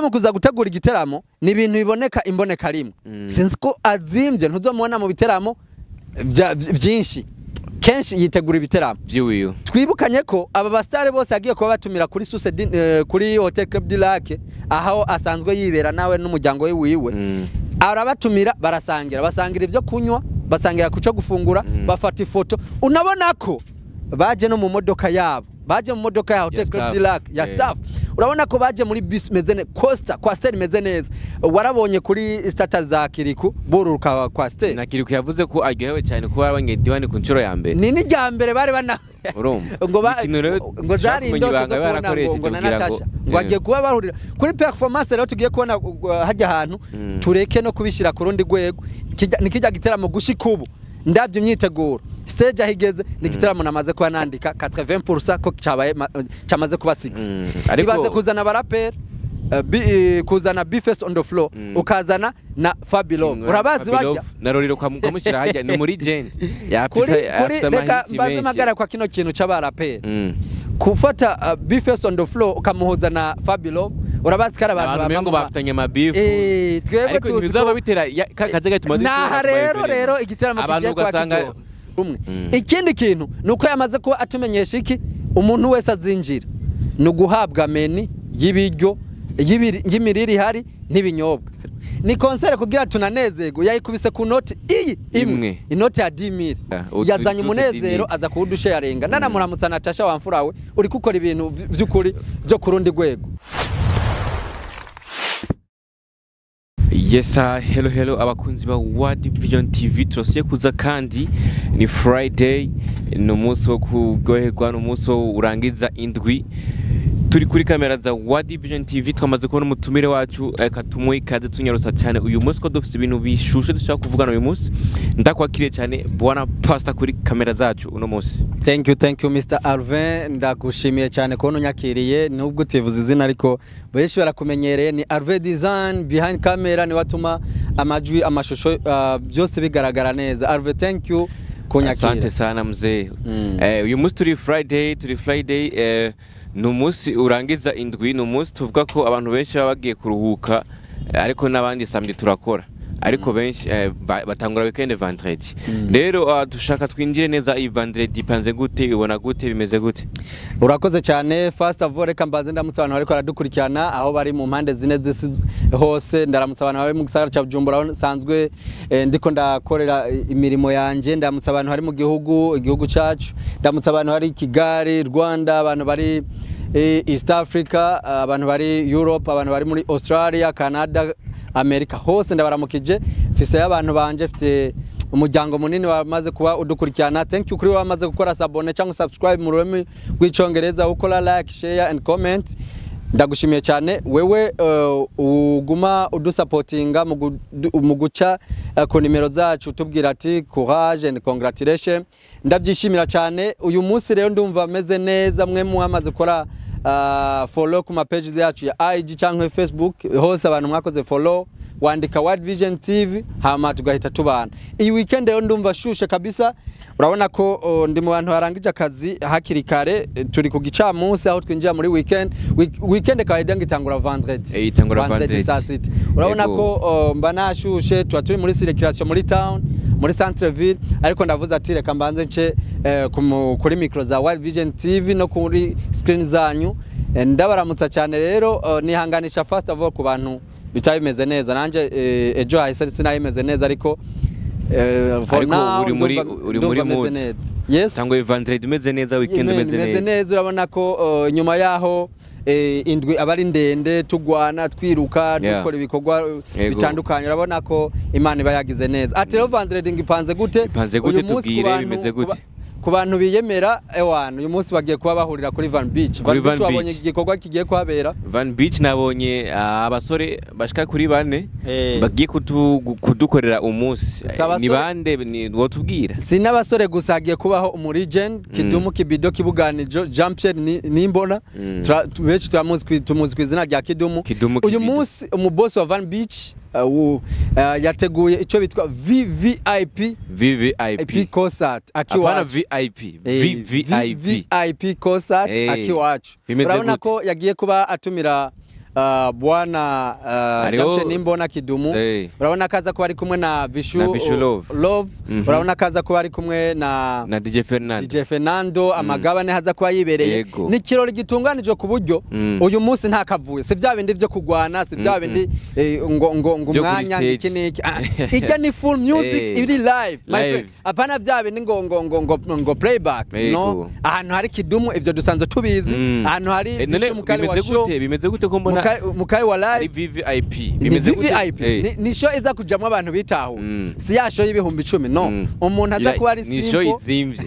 Mu kuza gutegura igiteramo ni ibintu biboneka imboneka rimwe. Sinzi ko azimvye, ntuzomubona mu biteramo vyinshi. Kenshi yitegura ibiteramo vyiwiwe. Twibukanye ko aba basitare bose agiye kuba batumira kuri Source kuri Hotel Club du Lac, aho asanzwe yibera nawe n'umuryango we wiwe. Arabatumira, barasangira, basangira ibyo kunywa, basangira ku cyo gufungura, bafata ifoto. Unabona ko baje no mu modoka yabo, baje mu modoka ya Hotel Club staff. du Lac ya staff. Urabona ko baje muri bus imeze neza, Coaster, Coaster imeze neza. Warabonye kuri status za Kiriku bururuka Coaster. Na Kiriku yavuze ko aryohewe cyane kuba yarabonye D1 ku nshuro ya mbere. Ni n'irya mbere bari bana Urumva ngo Ikintu rero ngo zari dushaka kumenya indoto ibanga zo kubona ngo barakoresheje ngo na kugira ngo Natasha ngo agiye kuba bahurira kuri performance. Rero tugiye kubona hajya ahantu tureke no kubishyira ku rundi rwego. Ni kijya giteramo gushika ubu ndabyo imyiteguro, stage aho igeze, ni igiteramo namaze kuba nandika 80% ko cyabaye cyamaze kuba 6. Ibaze kuzana abaraperi, kuzana B-Face on the floor, ukazana na Fabilove, urabazi Fabilove bajya na Roriro ukamushyira hajya ni muri legend. Kuri Yafise kuri afise reka amahiti mbaze menshi. magara kwa kino kintu c'abaraperi, kufata B-Face on the floor ukamuhuza na Fabilove, urabazi ko ari abantu Abantu bama mengo bafitanye amabifu. Twebwe Ariko tuzi ntibizaba ko bitera ka kajagari tumaze naha tubona ku ma rero événement. Rero igiteramo Abantu kigiye kuba ugasanga kiryoha. Umwe, ikindi kintu ni uko yamaze kuba atumenyesha iki: umuntu wese azinjira ni uguhabwa menu y'ibiryo, y'imirire ihari n'ibinyobwa. Ni concert kugira tunanezerwe. Yayikubise ku noti iyi imwe, Imwe. Inoti ya 10,000. Ah, Yazanye utuse umunezero, 10,000. aza kuwudusharinga. Nanamuramutsa Natasha wamfurawe, uri gukora ibintu vy'ukuri byo ku rundi rwego. Yes, hello hello abakunzi ba World Vision TV, turasiye kuza kandi ni Friday, ni umunsi wo kuryoherwa, ni umunsi wo urangiza indwi. Turi kuri kamera za World Vision TV, twamaze kubona umutumire wacu. Reka tumuhe ikaze tunyarutsa cyane uyu munsi ko dufite ibintu bishushe dushaka kuvugana uyu munsi. Ndakwakiriye cyane, bwana Pastor, kuri kamera zacu uno munsi. Thank you, thank you, Mr. Alvin. Ndagushimiye cyane kubona unyakiriye, nubwo utivuze izina ariko benshi barakumenyereye. Ni Alvin Design behind camera, ni watuma amajwi, amashusho, byose bigaragara neza. Alvin, thank you kunyakira. Asante sana mzee. Uyu munsi turi Friday, turi Friday, ni umunsi urangiza indwi, ni umunsi tuvuga ko abantu benshi baba bagiye kuruhuka, ariko n'abandi samedi turakora. Ariko benshi batangura weekend vendredi. Rero dushaka twinjire neza, iyi vendredi ipanze gute, ubona gute, bimeze gute? Urakoze cyane. First of all, reka mbanze ndamutse abantu bariko baradukurikirana aho bari mu mpande zine z'isi hose. Ndaramutse abantu bari mu gisagara ca Bujumbura aho nsanzwe ndiko ndakorera imirimo yanje. Ndamutse abantu bari mu gihugu, igihugu cacu. Ndamutse abantu bari Kigali, Rwanda, abantu bari East Africa, abantu bari Europe, abantu bari muri Australia, Canada, America, hose ndabaramukije. Mfise y'abantu banje, mfite umuryango munini wamaze kuba udukurikirana. Thank you kuri wowe wamaze gukora s'abonner cyangwa subscribe mu rurimi rw'Icongereza, ukora like, share and comment. Ndagushimiye cyane wewe uguma udusapotinga mu guca ku nimero zacu tubwira ati "Courage and congratulations." Ndabyishimira cyane. Uyu munsi rero ndumva meze neza. Mwe mwamaze gukora follow ku ma pages yacu ya IG cyangwa Facebook, hose abantu mwakoze follow, wandika World Vision TV hama tugahita tubana. Iyi weekend rero ndumva shushe kabisa. Urabona ko ndi mu bantu barangije akazi hakiri kare. Turi ku gicamunsi aho twinjira muri weekend. Weekend kawaida ngitangura vendredi. Itangura vendredi. Saa sita. Urabona ko mba nashushe, tuba turi muri circulation muri town, muri centre ville, ariko ndavuze ati reka mbanze nce kuri micro za World Vision TV no kuri screen zanyu. Ndabaramutsa cyane rero, nihanganisha first of all ku bantu bitaba bimeze neza. Nanje ejo hahise sinari bimeze neza, ariko for Ariko now uri uri muri ndumva meze mood. neza. Yes. Cyangwa vendredi umeze neza, weekend umeze meze neza. Neza. Urabona ko nyuma yaho indwi aba ari ndende, tugwana, twiruka, dukora ibikorwa bitandukanye. Urabona ko Imana iba yagize neza. Ati rero vendredi ngo ipanze gute? Ipanze gute? Uyu munsi ku Tubwire, bimeze gute? Ku bantu biyemera, ewana, uyu munsi bagiye kuba bahurira kuri Van Beach. Kuri Van Beach, Van wabonye Beach. igikorwa kigiye kuhabera? Van Beach nabonye abasore bashika kuri bane bagiye kudukorera umunsi. Si abasore- Ni bande? Ni wotubwira? Si n'abasore gusa, hagiye kubaho umulegend Kidumu Kibido Kibuganijo Jean Pierre Nimbona. Benshi tumuzi ku izina rya Kidumu. Kidumu Uyu Kibido. munsi umubosi wa Van Beach yateguye icyo bitwa VVIP VVIP IP concert Apana akiwacu. VIP, VVIP. VVIP concert akiwacu. Bimeze Urabona gute? ko yagiye kuba atumira bwana Jackson Nimbona Kidumu. Urabona kaza kuba ari kumwe na Vishu, na Vishu Love, Love. Urabona kaza kuba ari kumwe na DJ Fernando, DJ Fernando. Amagabane haza kuba yibereye. Ni kirori gitunganije ku buryo uyu munsi nta kavuye, si bya bindi vyo kugwana, si bya bindi ngo ngo ngo umwanya iki niki. Ijya ni full music iri live, my friend. Apana bya bindi ngo ngo ngo ngo ngo playback. No, ahantu hari Kidumu ivyo dusanzwe tubizi, ahantu hari Vishu mukali wa show. Bimeze gute ko mbona mukali wa live VVIP? Bimeze gute VVIP? Ni show iza kujamwa abantu bitaho, si ya show y'ibihumbi 10. No, umuntu aza kuba ari simple, ni show izimvye.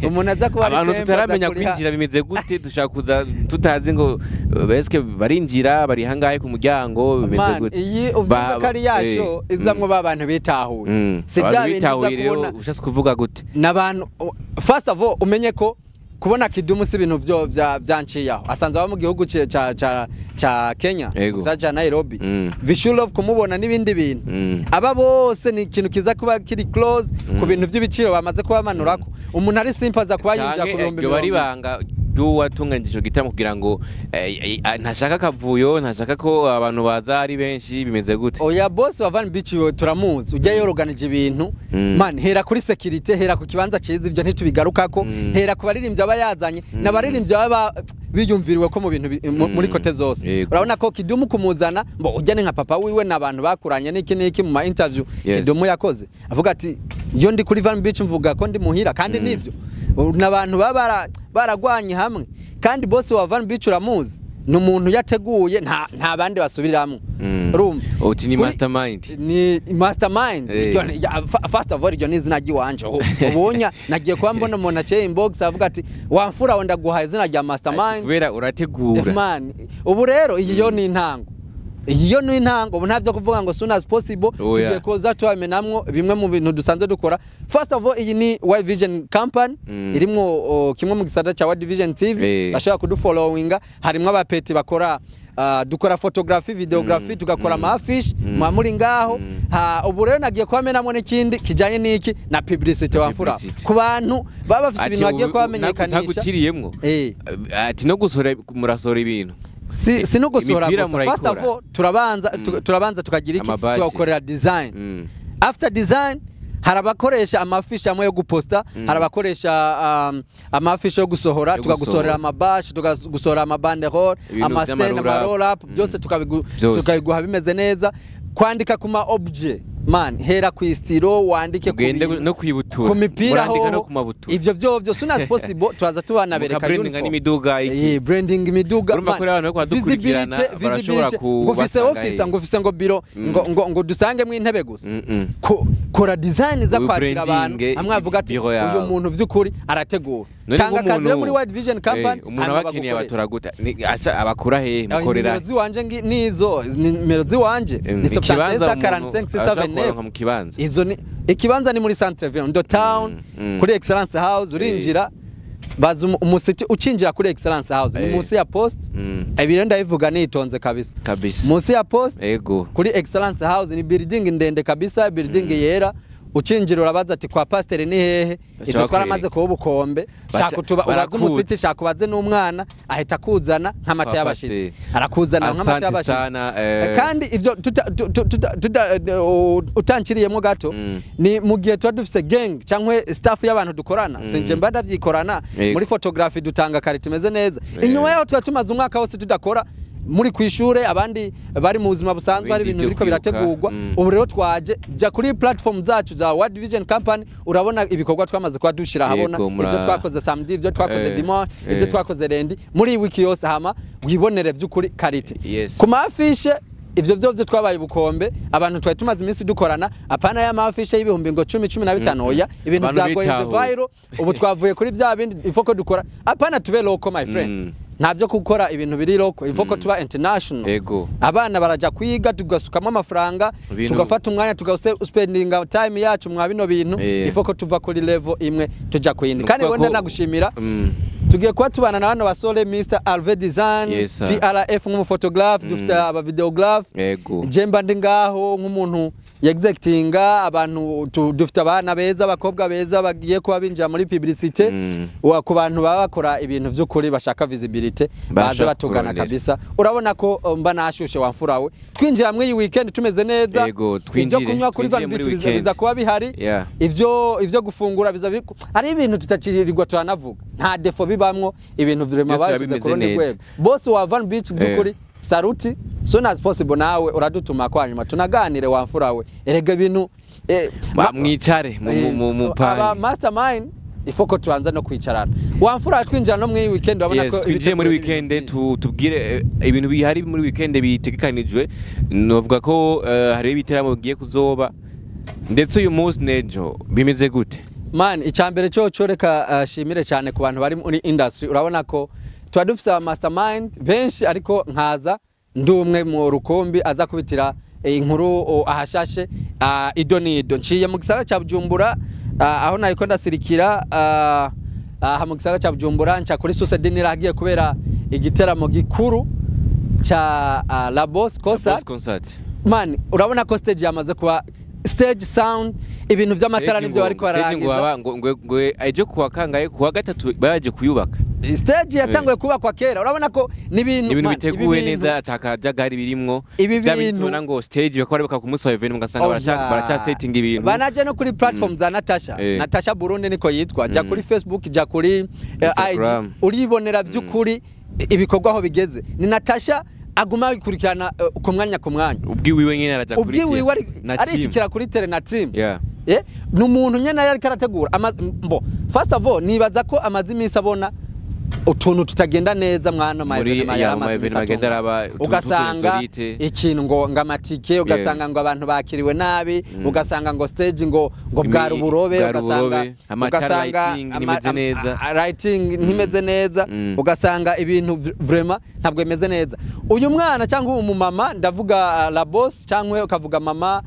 Umuntu aza kuba ari abantu tutaramenya kwinjira bimeze gute, dushaka kuza tutazi ngo beske barinjira bari hangaye ku muryango, bimeze gute? Iyi uvuga ko ari ya show izamwo ba bantu bitahuye, si bya bindi uza kubona. Ushatse kuvuga gute? N'abantu first of all umenye ko kubona Kidumu si ibintu byo byanciye aho asanzwe aba mu gihugu ca Kenya, gusa ca Nairobi. Vishu Love kumubona n'ibindi bintu, aba bose ni ikintu kiza kuba kiri close ku bintu by'ibiciro bamaze kubamanurako. Umuntu ari simple aza kuba yinjira ku bihumbi 20. Banga duwatunganyije ico gitaramo kugira ngo ntashaka kavuyo, ntashaka ko abantu baza ari benshi, bimeze gute? Oya, boss wa Van Beach turamuzi, ujya yoroganije ibintu. Man, hera kuri security, hera ku kibanza ciza, ivyo ntitubigarukako, hera ku baririmbyi aba yazanye n'abaririmbyi baba biyumviriwe ko mu bintu muri côté zose. Urabona ko Kidumu kumuzana mbo ujya ni nka papa wiwe n'abantu bakuranye n'iki n'iki. Mu ma interview Kidumu yakoze avuga ati iyo ndi kuri Van Beach mvuga ko ndi muhira, kandi nivyo n'abantu baba baragwanye hamwe. Kandi boss wa Van Beach uramuzi, ni umuntu yateguye, nta bandi basubiramwo. Urumva uti ni mastermind, ni mastermind. First of all iryo ni izina ry'iwanje. Ubunya nagiye kuba mbona umuntu aciye inbox avuga ati wamfura wenda guha izina rya mastermind kubera urategura. Man, ubu rero iyo ni intango, iyo ni intango. Ubu ntavyo kuvuga ngo soon as possible, tugiye koza tubamenamwo bimwe mu bintu dusanzwe dukora. First of all iyi ni World Vision Company, irimwo kimwe mu gisata cha World Vision TV, bashobora kudufollowinga. Harimwo abapeti bakora, dukora photography, videography, tugakora ama affiche muri ngaho. Ubu rero nagiye kubamenamwo n'ikindi kijanye n'iki na publicity wamfura ku bantu baba bafite ibintu bagiye kubamenyekanisha. Ntagukiriyemwo ati no gusohora, murasohora ibintu? Si no gusohora gusa. First of all turabanza tukagira iki, tugakorera design. After design hari abakoresha amafisha amwe yo guposta, hari abakoresha amafisha yo gusohora, tukagusohorera amabash, tukagusohora amabanderole, amastand, ama roll up, byose tukabiguha bimeze neza. Kwandika kuma objet, man, hera ku istiro wandike ku no kwibutura, ku mipira ho no ku mabutura, ivyo byo soon as possible turaza tubanabereka uniform n'imiduga iki, branding imiduga. Urumva ko abantu bari kwadukurikirana barashobora ku ngo ufise office, ngo ufise ngo biro, ngo ngo ngo dusange mu intebe gusa. Kora design za kwatira abantu amwe avuga ati uyu muntu vy'ukuri arategura. Tanga akazi muri World Vision Company. Umuntu abakeneye abatora gute? Abakura he mukorera? Nimero ziwanje nizo nimero ziwanje ni 73 45 679 mu kibanza. Izo ni ikibanza ni muri Centre Ville ndo town, kuri Excellence House urinjira baza umusiti ucinjira kuri Excellence House ni munsi ya post. Ibiro ndabivuga nitonze kabisa kabisa, munsi ya post kuri Excellence House ni building ndende kabisa, building yera. Ucinjira urabaza ati kwa pasteur ni hehe? Icyo twaramaze kuba ubukombe, shaka utuba ubaze umusiti, shaka ubaze n'umwana ahita kuzana nk'amata y'abashitsi, arakuzana nk'amata y'abashitsi. Kandi ivyo utanciriyemo gato, ni mu gihe tuba dufise gang cyangwa staff y'abantu dukorana, sinje mba ndavyikorana. Muri photography dutanga karite imeze neza. Inyuma yaho tuba tumaze umwaka wose tudakora, muri kwishure abandi bari mu buzima busanzwe, ari ibintu biriko birategurwa. Ubu rero twaje jya kuri platform zacu za World Vision Company, urabona ibikorwa twamaze kuba dushira habona, ivyo twakoze samedi, ivyo twakoze dimanche, ivyo twakoze rendi muri wiki yose, hama wibonere vy'ukuri karite ku mafishe. Ivyo vyose twabaye ubukombe, abantu twari tumaze iminsi dukorana, apana ya mafishe y'ibihumbi ngo 10 15, oya, ibintu byagoye viral. Ubu twavuye kuri bya bindi, ifoko dukora apana tube local, my friend. Ntavyo gukora ibintu biri local, ifoko tuba international. Abana baraja kwiga tugasukamo amafaranga, tugafata umwanya tugaspendinga time yacu mwa bino bintu, ifoko tuva kuri level imwe tuja kuyindi. Kandi wenda nagushimira, tugiye kuba tubana na bano basore, Mr Alve Design, PRF nk'umuphotographe, dufite aba videographe, jemba ndi ngaho nk'umuntu Yexecutinga abantu dufite abana beza, abakobwa beza bagiye kuba binjira muri publicité. Wa ku bantu baba bakora ibintu vy'ukuri bashaka visibility, baze Bashaka batugana kurondera. kabisa. Urabona ko mba nashushe wamfurawe, twinjira muri iyi weekend tumeze neza. Yego, Ivyo kunywa kuri twinjire Van muri Beach biza, weekend. biza kuba bihari. Ivyo gufungura biza hari ibintu tutacirirwa turanavuga, nta défaut bibamwo, ibintu vraiment Byose biba bashize ku bimeze rundi neza. rwego. Boss wa Van Beach, by'ukuri saluti, soon as possible nawe uradutuma kwa nyuma tunaganire wamfurawe. Erega ibintu Mwicare mu aba pange. mastermind ifoko tubanza no kwicarana wamfura, twinjira no muri weekend, urabona Yes, ko twinjiye muri ibiteguye weekend. n'ibintu byinshi. Tubwire ibintu bihari muri weekend bitegekanijwe. Novuga ko hariho ibiteramo bigiye kuzoba, ndetse uyu munsi n'ejo bimeze gute? Man, icambere cyo reka shimire cyane ku bantu bari muri industry. Urabona ko tuba dufise aba mastermind benshi, ariko nkaza ndi umwe mu rukumbi aza kubitira inkuru ahashashe ido nido. Nciye mu gisagara cya Bujumbura, aho nariko ndasirikira aha mu gisagara cya Bujumbura, nca kuri Source du Nil hagiye kubera igiteramo gikuru ca La Boss Concert. Boss Concert. Man, urabona ko stage yamaze kuba stage, sound, ibintu vy'amatara nivyo bariko Stage ngo bararangiza. baba ngo ejo kuwa kangahe, kuwa gatatu baje kuyubaka. Stage yatanguye kubakwa kera. Urabona ko n'ibintu Ni ibintu man, biteguwe ibi bintu- neza, atakajagari birimwo. Ibi Bya bintu- bitubona ngo stage bakora baka ku munsi wa event, mugasanga Oya. baraca setting ibintu. Banaje no kuri platform za Natasha. Natasha Burundi niko yitwa, jya kuri Facebook, jya kuri IG, Instagram. uribonera vy'ukuri ibikorwa aho bigeze. Ni Natasha aguma abikurikirana ku mwanya ku mwanya. Ubwiwiwe nyene araja kuri Ubwiwiwe na team. arishikira kuri terrain na team. Ni umuntu nyene yari ariko arategura. Mbo first of all nibaza ko amaze iminsi abona utuntu tutagenda neza mwana ma Muri événement ya, yari mu amaze iminsi événement agenda atunga. araba utuntu Ugasanga tw'utuinsolite. ikintu ngo amatike, ugasanga ngo abantu bakiriwe nabi, ugasanga ngo stage ngo bwari uburobe, Bwari ugasanga uburobe, amatara, ugasanga lighting ntimeze neza. Lighting ntimeze neza, ugasanga ibintu vraiment ntabwo bimeze neza. Uyu mwana cyangwa uyu mumama, ndavuga La Boss cyangwa ukavuga mama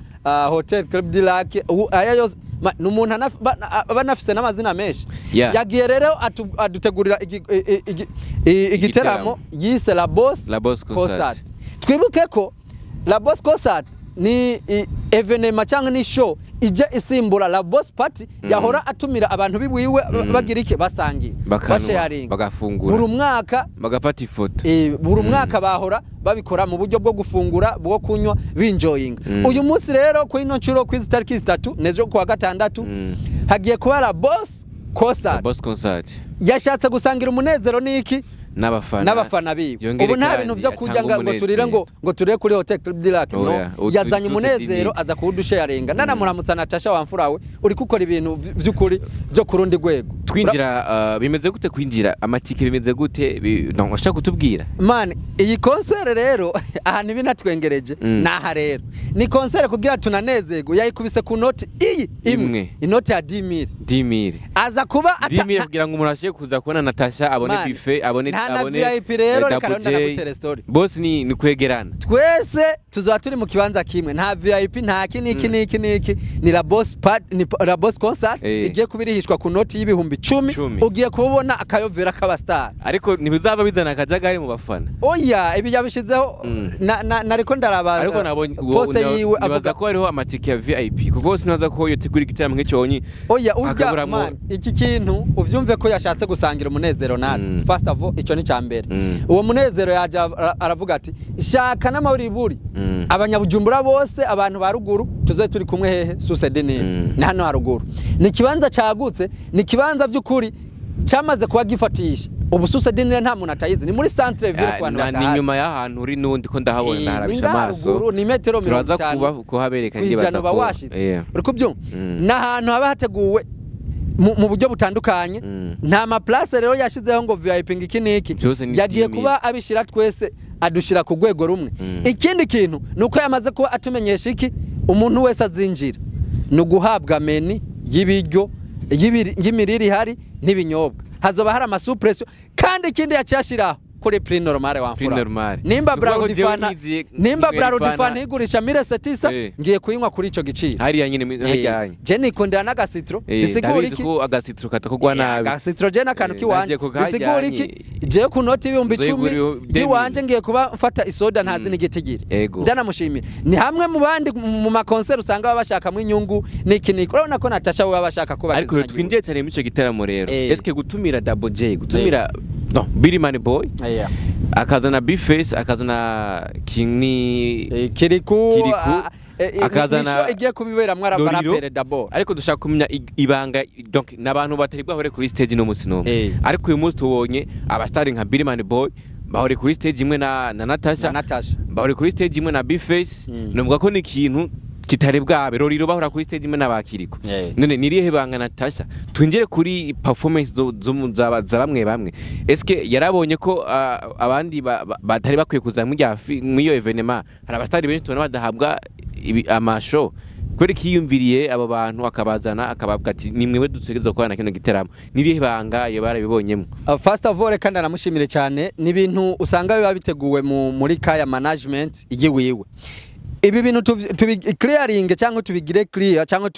Hotel Club du Lac, aya yose ni umuntu aba anafise n'amazina menshi. Yagiye rero adutegurira igiteramo yise La Boss La Boss Concert. Twibuke ko La Boss Concert ni événement cyangwa ni show ijya isimbura La Boss Party yahora atumira abantu biwiwe, bagira iki, basangira, Bakanwa, basharinga bagafungura. Buri mwaka bagafata ifoto. Buri mwaka bahora babikora mu buryo bwo gufungura, bwo kunywa, binjoyinga. Uyu munsi rero kuri ino nshuro, kuri izi tariki 3 n'ejo kuwa gatandatu, hagiye kuba La Boss Concert. La Boss Concert. Yashatse gusangira umunezero n'iki? N'abafana. N'abafana biwe. Yongere Ubu nta kandi bintu vyo kurya atange ngo turire umunezero. ngo turire kuri Hotel Club du Lac, no. Oya, Yazanye utu- umunezero, aza kuwudusharinga. Nanamuramutsa Natasha wamfurawe, uri gukora ibintu vy'ukuri vyo ku rundi rwego. Twinjira bimeze gute? Kwinjira, amatike bimeze gute? No ushaka kutubwira? Man, iyi concert rero ahantu ibinatwengereje naha rero ni concert kugira tunanezerwe, yayikubise ku noti iyi imwe, Imwe. Inoti ya 10,000. 10,000. Aza kuba 10,000 kugira ngo umuntu ashobore kuza kubona Natasha, abone Man, buffet, abone nta na abone VIP rero, reka Double rero J. ndanagutere story. Bose ni kwegerana. Twese tuzaba turi mu kibanza kimwe, nta VIP, nta ki niki niki niki. Ni La Boss Part, ni La Boss Concert igiye kubirihishwa ku noti y'ibihumbi 10. 10. Ugiye kubona akayovera k'abastar. Ariko ntibizaba bizana akajagari mu bafana? Oya, ibi yabishizeho nariko ndaraba Ariko nabonye poste yiwe nibaza avuga ko hariho amatike ya VIP, kuko sinaza ko yotegura igitaramo nk'icyo Oya, urya hakaburamwo. Man, iki kintu uvyumve ko yashatse gusangira umunezero natwe. First of all, ico ni cambere. Uwo munezero yaje aravuga ati shaka n'amahuriburi abanyabujumbura bose, abantu ba ruguru, tuze turi kumwe. Hehe? Source du Nil. Ni hano haruguru, ni ikibanza cagutse, ni ikibanza vy'ukuri cyamaze kuba gifatisha. Ubu Source du Nil nta muntu atayizi, ni muri centre ville ku bantu Ni batahazi. nyuma y'ahantu uri n'ubundi ko ndahabona, Ni ndaharabisha ngaha amaso. haruguru, ni metero mirongo Turaza itanu kuhabereka. kwijana Ndibaza uba ko washitse, uri kubyumva? Ni ahantu haba hateguwe mu buryo butandukanye. Nta ma place rero yashizeho ngo VIP ngo iki n'iki. Byose ni Yagiye 10,000. kuba abishyira twese, adushira ku rwego rumwe. Ikindi kintu ni uko yamaze kuba atumenyesha iki: umuntu wese azinjira ni uguhabwa menu y'ibiryo, y'imirire ihari n'ibinyobwa, hazoba hari amasous-pression. Kandi ikindi yaciye ashyiraho kuri prix normal wa Prix mfura. normal. Nimba Ni ukuvuga ko Brarudi jewe Fanta, nimba ninywera Brarudi ifanta. Fanta igurisha 1700, ngiye kuyinywa kuri ico giciro. Hariya nyine hajyanye. Je nikundira n'agasitro. Bisigura Ndabizi iki? ko agasitro katakugwa nabi. Agasitro je n'akantu kiwanje. Nagiye Bisigura kukajyanye. iki? Je ku noti 10,000 Nzoyigura yiwanje ngiye kuba mfata isoda ntazi n'igitigiri. Ego. Ndanamushimira. Ni hamwe mu bandi mu makonseri usanga baba bashakamo inyungu n'iki n'iki. Urabona ko Natasha we baba bashaka kubaka Ariko izina ryiwe. twinjiye cyane muri icyo gitaramo rero. Eske gutumira Double J, gutumira no Billy Man Boy, akazana B-Face, akazana King ni Kiriku, Kiriku, akazana akazana nisho igiye kubiberamwo Loriro. arabarapere d'abord. Ariko dushaka kumenya ibanga, donc n'abantu batari bwahure kuri stage no munsi n'umwe. Ariko uyu munsi tubonye abastari nka Billy Man Boy bahore kuri stage imwe na Natasha, Na Natasha. bahore kuri stage imwe na B-Face. Numva ko ni ikintu kitari bwabe. Roriro bahora kuri stage imwe n'abakiriko. None nirihe banga Natasha? Twinjire kuri performance za bamwe bamwe. Eske yarabonye ko abandi batari bakwiye kuza muri iyo événement? Hari abastari benshi tubona badahabwa amashow. Kubera ko yiyumviriye abo bantu akabazana, akababwa ati ni mwewe dutegerezwa gukorana kino giteramo, nirihe banga iyo barabibonyemo? First of all, reka ndanamushimire cyane. Ni ibintu usanga biba biteguwe muri kaya management yiwiwe. Ibi bintu tubi clearing cyangwa tubigire clear cyangwa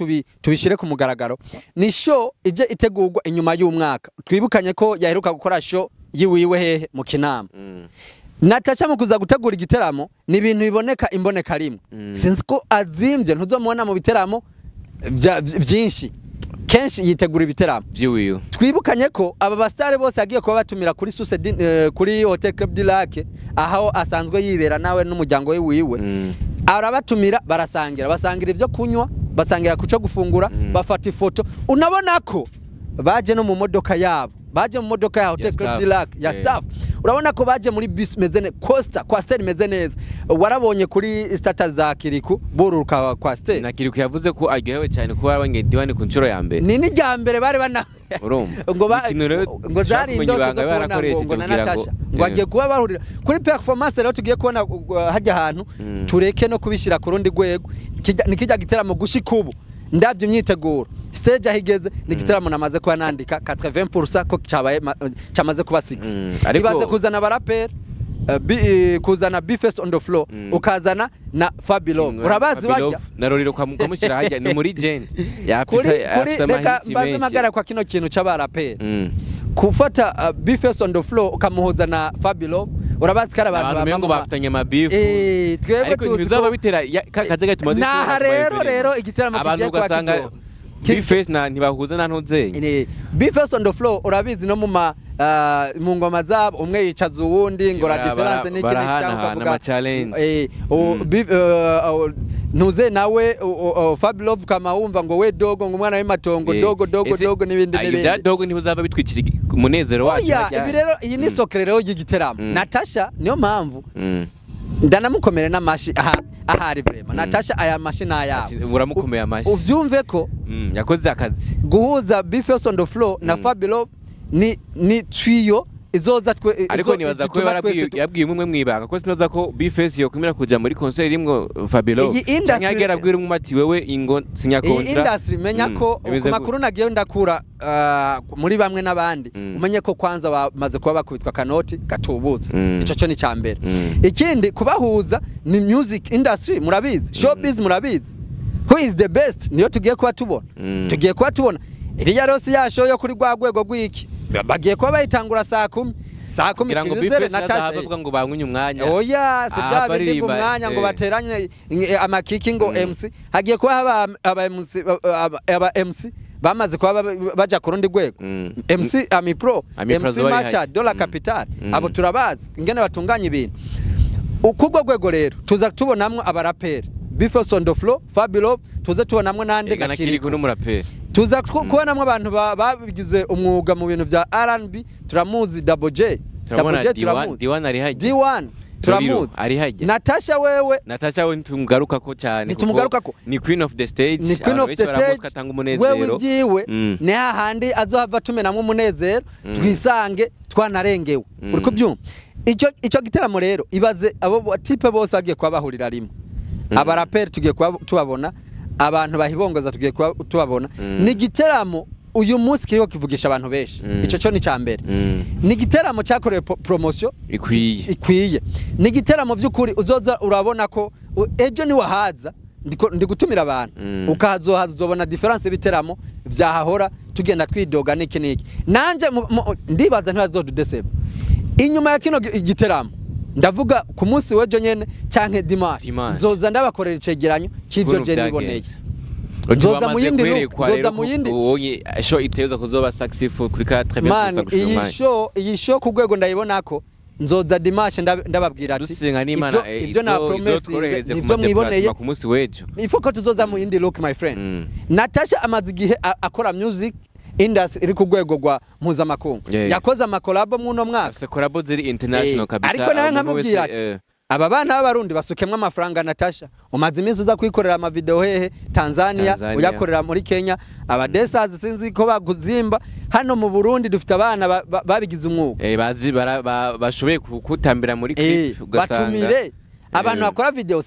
tubishire ku mugaragaro, ni show ije itegurwa inyuma y'umwaka. Twibukanye ko yaheruka gukora show yiwiwe hehe? Mu Kinama. Natasha mu kuza gutegura igiteramo ni ibintu biboneka imboneka rimwe. Sinzi ko azimvye, ntuzomubona mu biteramo vyinshi. Kenshi yitegura ibiteramo vyiwiwe. Twibukanye ko aba basitare bose agiye kuba batumira kuri Source kuri Hotel Club du Lac, aho asanzwe yibera nawe n'umuryango we wiwe. Arabatumira, barasangira, basangira ivyo kunywa, basangira kuco gufungura, bafata ifoto. Unabona ko baje no mu modoka yabo, baje mu modoka ya Hotel Ya Club staff. du Lac ya staff. Urabona ko baje muri bus meze neza, Coaster, Coaster imeze neza. Warabonye kuri status za Kiriku bururuka Coaster. Na Kiriku yavuze ko aryohewe cyane kuba yarabonye Diwani ku nshuro ya mbere. Ni n'irya mbere bari bana Urumva ngo Ikintu rero ngo zari dushaka kumenya indoto ibanga zo kubona ngo barakoresheje ngo na kugira Natasha ngo agiye kuba bahurira kuri performance. Rero tugiye kubona hajya ahantu tureke no kubishyira ku rundi rwego. Ni kijya giteramo gushika ubu ndabyo imyiteguro stage aho igeze, ni igiteramo namaze kuba nandika 80% ko cyabaye cyamaze kuba 6. Ariko Ibaze kuzana abaraperi, kuzana B-Face on the floor, ukazana na Fabilove, urabazi Fabilove bajya na Roriro ukamushyira hajya ni muri legend. Kuri Yafise kuri afise reka amahiti mbaze menshi. magara kwa kino kintu c'abaraperi, kufata B-Face on the floor ukamuhuza na Fabilove, urabazi ko ari abantu Abantu bama ngo bafitanye amabifu. Twebwe Ariko tuzi ntibizaba ko bitera ka kajagari tumaze Naha kubona ku rero ma rero igiteramo abantu kigiye kuba ugasanga kiryoha. B-Face na ntibahuza na ntuzenye. B-Face on the floor, urabizi no mu ma mu ngoma zabo umwe yicaza uwundi ngo la différence niki niki cyangwa Barahanahana ukavuga ama challenge. Ntuze nawe Fabilove kama wumva ngo we dogo, ngo umwana w'imatongo, dogo dogo Ese dogo n'ibindi ayo bya n'ibindi. dogo ntibuzaba bitwikira umunezero wacu Oya, hajya? ibi rero iyi ni secret rero y'igiteramo. Natasha niyo mpamvu ndanamukomere n'amashi aha ahari vraiment. Natasha, aya mashi ni ayawe. Ati, uramukomeye amashi. Uvyumve ko Yakoze akazi. guhuza B-Face on the floor na Fabilove ni trio izoza twe Ariko nibaza ko ituma yarabwiye twese yabwiye umwe mwibanga ko sinoza ko B-Face yokwemera kuja muri concert imwe Fabilo Iyi industry- canke yagera abwira umwe ati wewe ingo sinya Iyi contrat. industry menya ko Bimeze ku makuru nagiye ndakura muri bamwe n'abandi, umenye ko kwanza bamaze kuba bakubitwa kanoti gatubutse. Ico cyo ni cyambere. Ikindi kubahuza ni music industry, murabizi, showbiz murabizi, who is the best niyo tugiye kuba tubona. Tugiye kuba tubona iriya rose ya show yo kuri rwa rwego rw'iki bagiye kuba bayitangura 10:00, 10:00. Kugira ngo Twizere B-Face Natasha naza avuga ngo banywunye umwanya. Oya, si Ah, bya bindi ngo baririmba, umwanya ngo bateranye amakiki ngo MC hagiye kuba haba aba MC, aba MC bamaze kuba baja ku rundi rwego. MC Ami Pro, Ami Pro MC bari Macha, hajya. Dola Capital, abo turabazi ingene batunganya ibintu. Ukubwo rwego rero tuza tubonamwo abaraperi B-Face on the floor, Fabilove, tuze tubonamwo nande Ega na na Kiriku Kiriko n'umuraperi. Tuza kubonamwo abantu babigize umwuga mu bintu vya R&B. Turamuzi Double J. Turabona Double J D1 turamuzi. D1 ari hajya. D1 turamuzi. Ari hajya. Natasha wewe Natasha we ntumugarukako cyane kuko Ntitumugarukako. ni queen of the stage. Ni queen Abantu of benshi the baramuzi ko stage. atanga Wewe umunezero. ibyiwe ni hahandi azohava tumenamwo umunezero, twisange twanarengewe. Uri kubyumva ico giteramo rero? Ibaze abo type bose bagiye kuba bahurira rimwe. Abaraperi tugiye kuba tubabona, abantu bahibongoza tugiye kuba tubabona. Ni igiteramo uyu munsi kiriko kivugisha abantu benshi. Ico cyo ni cambere. Ni igiteramo cyakorewe promotion ikwiye. Ni igiteramo vy'ukuri uzoza urabona ko ejo ni wahaza ndi gutumira abantu, ukahazohaza uzobona difference y'ibiteramo vyahahora tugenda twidoga niki niki. Nanje ndibaza ntibazodudeseva inyuma ya kino giteramo, ndavuga ku munsi w'ejo nyene canke dimanche nzoza ndabakorera icegeranyo c'ivyo je niboneye. Nzoza mu yindi look, nzoza mu yindi show iteza kuzoba successful kuri 4 gusa gushima. Iyi show ku rwego ndayibonako nzoza dimanche ndababwira ati ivyo na promesse nivyo mwiboneye ku munsi w'ejo. Ifo ko tuzoza mu yindi look, my friend. Natasha amaze igihe akora music industry iri ku rwego rwa mpuzamakungu. Yakoze amakolabo mw'uno mwaka. Collabo ziri international kabisa. Ariko nawe nkamubwira ati aba bana b'abarundi basukemwe amafaranga. Natasha umaze iminsi uza kwikorera ama video hehe? Tanzania, uyakorera muri Kenya, abadesas sinzi ko baguzimba. Hano mu Burundi dufite abana babigize umwuga, bazi bashoboye kutambira muri clip, ugasanga batumire abantu bakora video.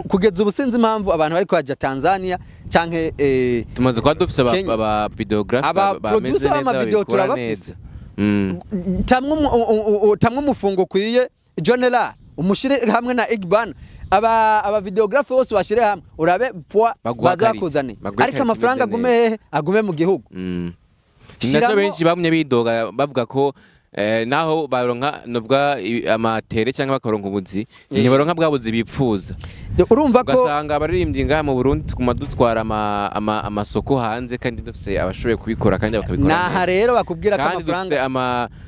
Kugeza ubu sinzi impamvu abantu bari kwaja Tanzania canke tumaze kwa dufise aba videographer, aba producer b'ama video turabafise. Tamwe umufungo kwiye Jonela umushire hamwe na Igban, aba videographer bose bashire hamwe urabe poa bazakuzane, ariko amafaranga agume hehe? Agume mu gihugu. Nazo benshi bamwe bidoga bavuga ko naho baronka novuga amatere cyangwa bakaronka ubuzi, ntibaronka bwabuzi bipfuza. Urumva ko ugasanga abaririmbyi ngaha mu Burundi tuguma dutwara amasoko hanze kandi dufise abashoboye kubikora kandi bakabikora. Naha rero bakubwira ko amafaranga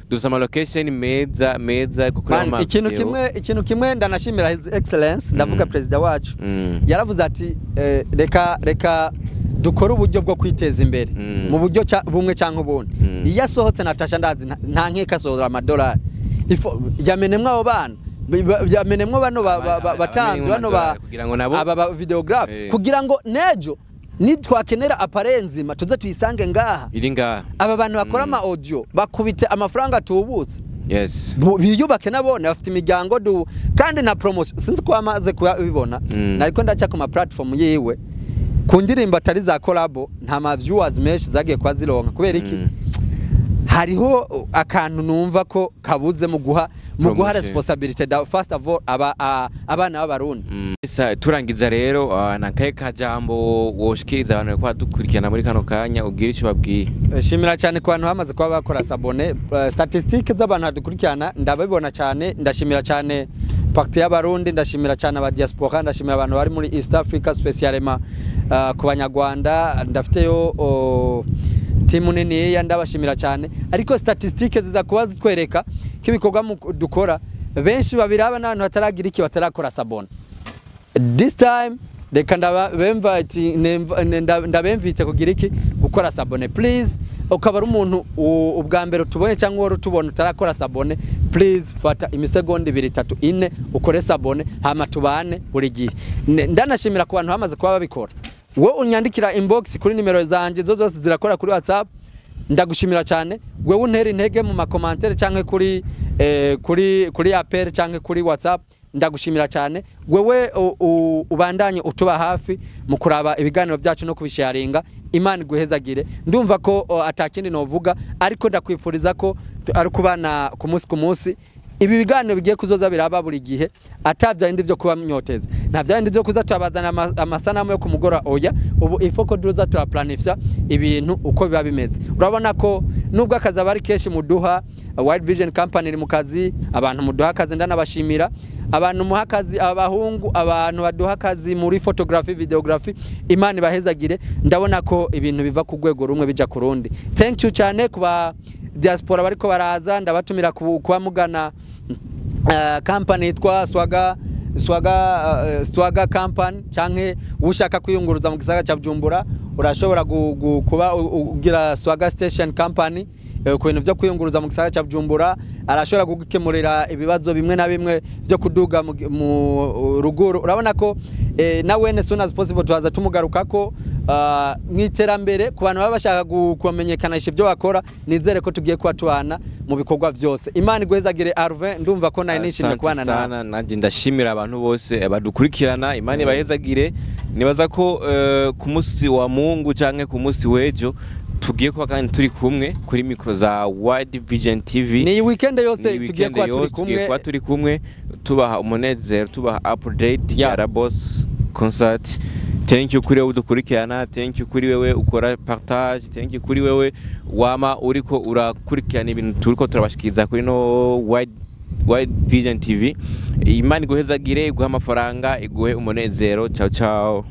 dufise ama location meza meza gukora ama ikintu kimwe ndanashimira His Excellence, ndavuga president wacu, yaravuze ati reka dukora uburyo bwo kwiteza imbere mu buryo bumwe cyangwa ubundi. Iyo asohotse Natasha ndazi nta nkeka asohora amadolari, yamenemwe abo bana, yamenemwe bano batanzi bano aba videographe, kugira ngo nejo nitwakenera appareil nzima tuze tuyisange ngaha iri ngaha. Aba bantu bakora ama audio bakubite amafaranga tubutse. Yes. Biyubake nabone bafite imiryango kandi na promotion sinzi ko amaze kubibona. Nariko ndaca ku ma platform yiwe ku ndirimbo atari za collabo nta ma viewers menshi zagiye kwa zironka kubera iki? Hariho akantu numva ko kabuze mu guha responsibility da first of all abana b'abarundi. Turangiza rero nakaye kajambo woshikiriza abantu kwa dukurikirana muri kano kanya ubwira ico babwiye. Shimira cyane ku bantu bamaze kuba bakora s'abonner, statistique z'abantu dukurikirana ndabibona cyane, ndashimira cyane parti y'abarundi, ndashimira cyane aba diaspora, ndashimira abantu bari muri East Africa spécialement ku banyarwanda, ndafiteyo timu nini ndabashimira cyane. Ariko statistique ziza kuba zitwereka ko ibikorwa dukora benshi babiraba n'abantu bataragira iki batarakora s'abonner. This time reka ndabemvite kugira iki gukora s'abonner please. Ukaba ari umuntu ubwa mbere utubonye cyangwa wari utubona utarakora s'abonner, please fata imisegonda 2 3 4 ukore s'abonner hama tubane buri gihe. Ndanashimira ku bantu bamaze kuba babikora. Wowe unyandikira inbox kuri nimero zanje zo zose zirakora kuri WhatsApp, ndagushimira cyane. Wewe untera intege mu makomantere canke kuri kuri appel canke kuri WhatsApp, ndagushimira cyane. Wewe ubandanye utuba hafi mu kuraba ibiganiro byacu no kubisharinga. Imana iguhezagire. Ndumva ko atakindi novuga, ariko ndakwifuriza ko ari kubana ku munsi ku munsi. Ibi biganiro bigiye kuzoza biraba buri gihe, atavya indi byo kuba myoteza, nta vya indi byo kuza turabazana amasanamu yo kumugora oya. Ubu ifoko duza turaplanifya ibintu uko biba bimeze. Urabona ko nubwo akazi abari keshi muduha World Vision Company iri mu kazi, abantu muduha akazi ndanabashimira, abantu muha akazi abahungu, abantu baduha akazi muri photography, videography, Imana ibahezagire. Ndabona ko ibintu biva ku rwego rumwe bija ku rundi. Thank you cyane kuba diaspora bariko baraza, ndabatumira kuba mugana company yitwa Swaga Company, canke ushaka kwiyunguruza mu gisagara ca Bujumbura urashobora kuba ugira Swaga Station Company ku bintu vyo kwiyunguruza mu gisagara ca Bujumbura. Arashobora gukemurira ibibazo bimwe na bimwe vyo kuduga mu ruguru. Urabona ko na when as soon as possible tuzaza tumugarukako mwiterambere ku bantu baba bashaka kumenyekanisha ibyo bakora. Nizere ko tugiye kuba tubana mu bikorwa byose. Imana igwezagire Arvin, ndumva ko nari nishimye kubana nawe. Nanjye ndashimira abantu bose badukurikirana, Imana ibahezagire. Nibaza ko ku munsi wa Mungu canke ku munsi w'ejo Tugiye kuba kandi turi kumwe kuri micro za Wide Vision TV. Ni weekend yose Ni tugiye weekend kuba turi yose tugiye kumwe. Kuba turi kumwe, tubaha umunezero, tubaha update ya La Boss concert. Thank you kuri wewe udukurikirana, thank you kuri wewe ukora partage, thank you kuri wewe wama uriko urakurikirana ibintu turiko turabashikiriza kuri no Wide Vision TV. Imana iguhezagire, iguhe amafaranga, iguhe umunezero. Ciao ciao.